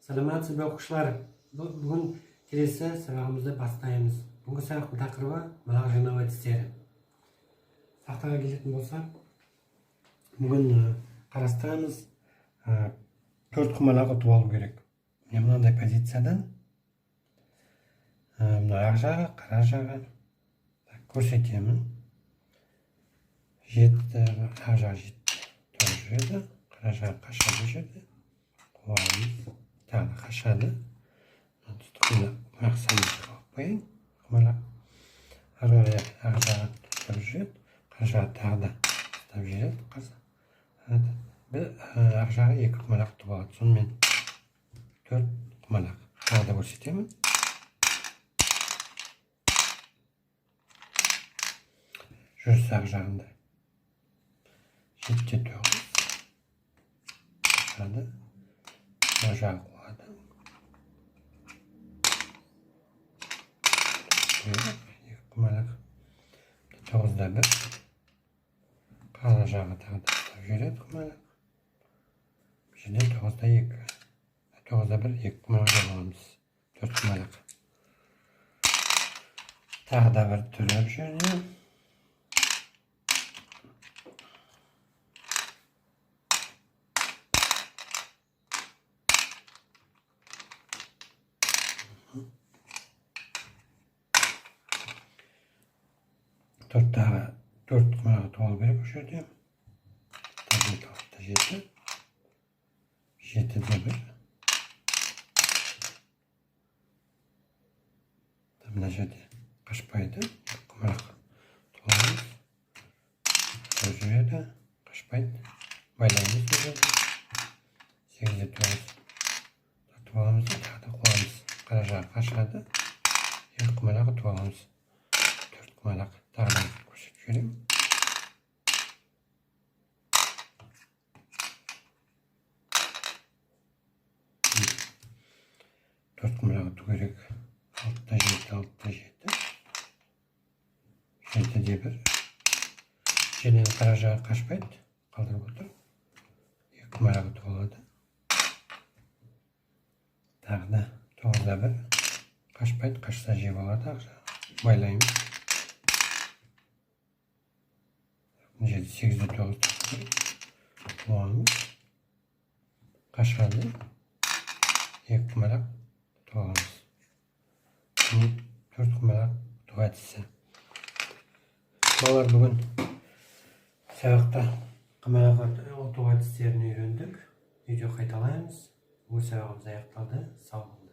Саламатсыз ба, оқушылар! Бүгін келесі сабағымызды бастаймыз. Бүгінгі сабақтың тақырыбы – құмалақ жинау әдістері. Тақтаға келетін болсақ, бүгін қарастырамыз. Төрт құмалақ ұтып алу керек. Міне, мынандай позициядан, мына ақ жағы, қара жағы. Так, көрсетемін. Жеті, ақ жағы жеті тұрып жүреді, қара жағы қашады. Бұл жерде қуамыз, тағы да қашады. Мына құмалақ санын қойып қояйын. Құмалақ ары қарай ақ жағы тұрып жүреді, қара жағы тағы да ұстап жібереді. Бір ақ жағы екі құмалақ ұтып алады. Сонымен төрт құмалақ. Тағы да көрсетемін. Жүріс ақ жағында 7-де 9, қашады, мына жағы қуады. Екі құмалақ. 9-да 1, қара жағы тағы да ұстап жібереді құмалақ. Бұл жерде 9-да 2, 9-да 1, екі құмалақ жауып аламыз. Төрт құмалақ. Тағы да бір түрі бұл жерде. Төрт, тағы төрт құмалақ ұтып алу керек бұл жерде. Жеті, алты, жеті, 7-де 1. Мына жерде қашпайды, екі құмалақ ұтып аламыз. Тұрып жүреді, қашпайды, байлаймыз. Бұл жерде 8-де 9, тартып аламыз да, тағы да қуамыз. Қара жағы қашады, екі құмалақ ұтып аламыз. Төрт құмалақ. Тағы да көрсетіп жіберейін. Төрт құмалақ ұту керек. 6-да 7, 6-да 7, 7-де 1. Жерден қара жағы қашпайды, қалдырып отыр, екі құмалақ ұтып алады. Тағы да 9-да 1, қашпайды, қашса, жеп алады ақ жағы. Байлаймыз. Мына жерде 8-де 9, қуамыз, қашады, екі құмалақ ұтып аламыз. Міне, төрт құмалақ ұту әдісі. Балалар, бүгін сабақта құмалақ ұту әдістерін үйрендік. Үйде қайталаймыз. Бүгін сабағымыз аяқталды. Сау болыңдар.